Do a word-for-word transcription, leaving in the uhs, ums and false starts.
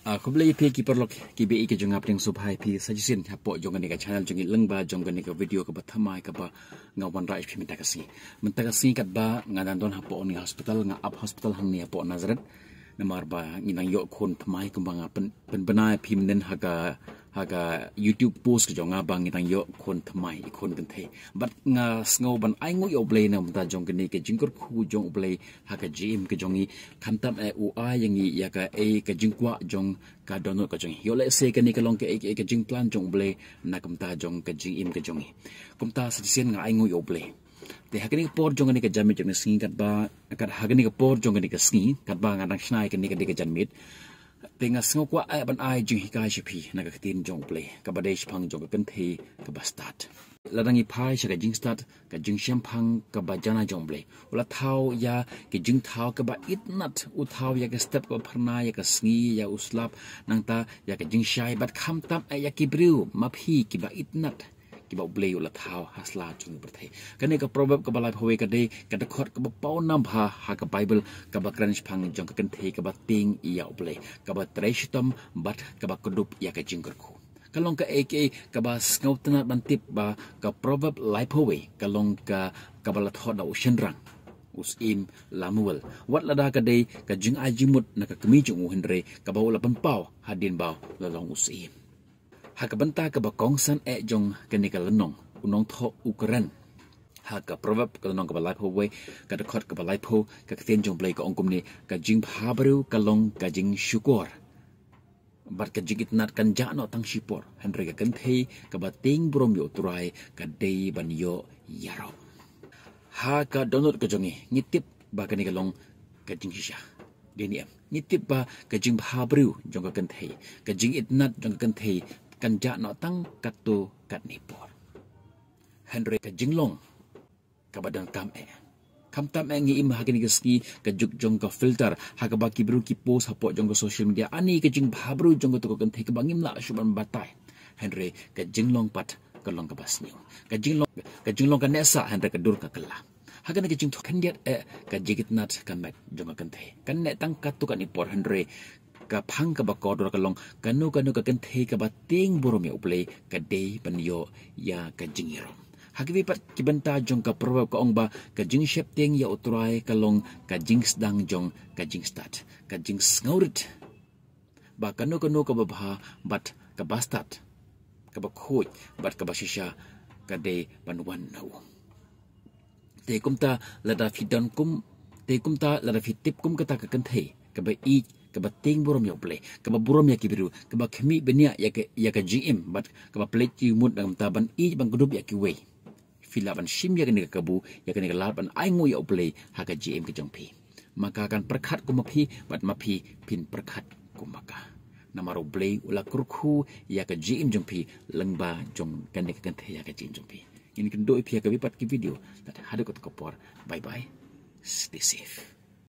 Ah, khublei phi ki paralok ki baieit ki jong nga, pdiang sngewbha ïa phi sa shisien hapoh jong kane ka channel jong ngi lyngba jong kane ka video kaba thymmai kaba nga wanrah ïa phi mynta ka sngi. Mynta ka sngi katba nga dang don hapoh une u hospital, nga ap hospital hangne hapoh Nazareth. Namar ba ngi dang ïoh khun thymmai kumba nga pyn, pynbna ïa phi mynnin ha ka, ha ka YouTube post ka jong nga ba ngi dang ïoh khun thymmai, i khun kynthei. Bad nga sngew ban ai nguh ïa U Blei na ka bynta jong kane ka jingkyrkhu jong U Blei ha ka jingim ka jong ngi. Khamtam eh u ai ïa ngi ïa kaei ka jingkwah jong ka dohnud ka jong ngi. Ïoh lehse kane ka long kaei kaei ka jingplan jong U Blei na ka bynta jong ka jingim ka jong ngi. Kumta sa shisien nga ai nguh ïa U Blei. Te ha kane ka por jong kane ka janmiet jong kane ka sngi katba, kat ha kane ka por jong kane ka sngi katba nga dang shna ïa kane ka dei ka janmiet. Te nga sngew kwah eh ban ai jinghikai sha phi na ka ktien jong U Blei kaba dei shaphang jong ka kynthei kaba stad. Lada ngi phai sha ka jingstad, ka jingshemphang kaba janai jong U Blei, u la thaw ïa ki jingthaw kiba itynnat, u thaw ïa ka step kaba phyrnai, ïa ka sngi, ïa u slap, nangta ïa ka jingshai, bad khamtam eh ïa ki briew ma phi kiba itynnat kiba U Blei u la thaw ha sla jong ka pyrthei. Kane ka Proverb kaba laiphew wei ka dei ka dkhot kaba paw nam bha ha ka Baibl, kaba kren shaphang jong ka kynthei kaba tieng ïa U Blei, kaba trei shitom bad kaba kdup ïa ka jingkyrkhu. Ka long kaei kaei kaba sngewtynnat ban tip ba ka Proverb laiphew wei ka long ka, kaba la thoh da u shynrang, u syiem Lemuel. Wat lada ka dei ka jingai jingmut na ka kmie jong u, hynrei kaba u la pynpaw hadien ba u la long u syiem. Ha ka bynta kaba kongsan eh jong kane ka lynnong, u nongthoh u kren ha ka Proverb ka lynnong kaba laiphew wei, ka dkhot kaba laiphew, ka ktien jong U Blei ka ong kumne: Ka jingbhabriew ka long ka jingshukor, bad ka jingitynnat kan jah noh tang shipor, hynrei ka kynthei kaba tieng burom ïa U Trai ka dei ban ïoh ïaroh. Ha ka dohnud ka jong ngi, ngi tip ba kane ka long ka jingshisha? Dei ne em? Ngi tip ba ka jingbhabriew jong ka kynthei, ka jingitynnat jong ka kynthei kan jah noh tang katto katne por. Hynrei ka jinglong kaba donkam eh, khamtam eh ngi im ha kine ki sngi ka juk jong ka filter, ha kaba ki briew ki post hapoh jong ka social media, ani ka jingbhabriew jong kato ka kynthei kaba ngim lah shuh ban batai. Hynrei ka jinglong pat ka long kaba sniew. Ka jinglong, ka jinglong ka neh sah, hynrei ka dur ka kylla. Ha kane ka jingthoh khyndiat eh, ka jingitynnat ka met jong ka kynthei kan neh tang katto katne por, hynrei ka phang kaba kordor ka long, kano kano ka kynthei kaba tieng burom ïa U Blei ka dei ban ïoh ïa ka jingïaroh. Ha kiwei pat ki bynta jong ka Proverb ka ong ba ka jingsheptieng ïa U Trai ka long ka jingsdang jong ka jingstad, ka jingsngewrit ba kano kano kaba bha bad kaba stad, kaba khuid bad kaba shisha ka dei ban wan na u. Te kumta lada phi don kum, te kumta lada phi tip kum kata ka kynthei kaba ïeit, kaba tieng burom ïa U Blei, kaba burom ïa ki briew, kaba khmih bniah ïa ka, ïa ka jingim bad kaba pynleit jingmut na ka bynta ban ïeit ban kdup ïa kiwei, phi lah ban shim ïa kane ka kabu, ïa kane ka lad ban ai nguh ïa U Blei ha ka jingim ka jong phi. Ma ka kan pyrkhat kum ma phi bad ma phi phin pyrkhat kum ma ka. Namar U Blei u la kyrkhu ïa ka jingim jong phi lyngba jong kane ka kynthei ha ka jingim jong phi. Ngin kynduh ïa phi ha kawei pat ki video. Tad haduh kato ka por. Bye bye. Stay safe.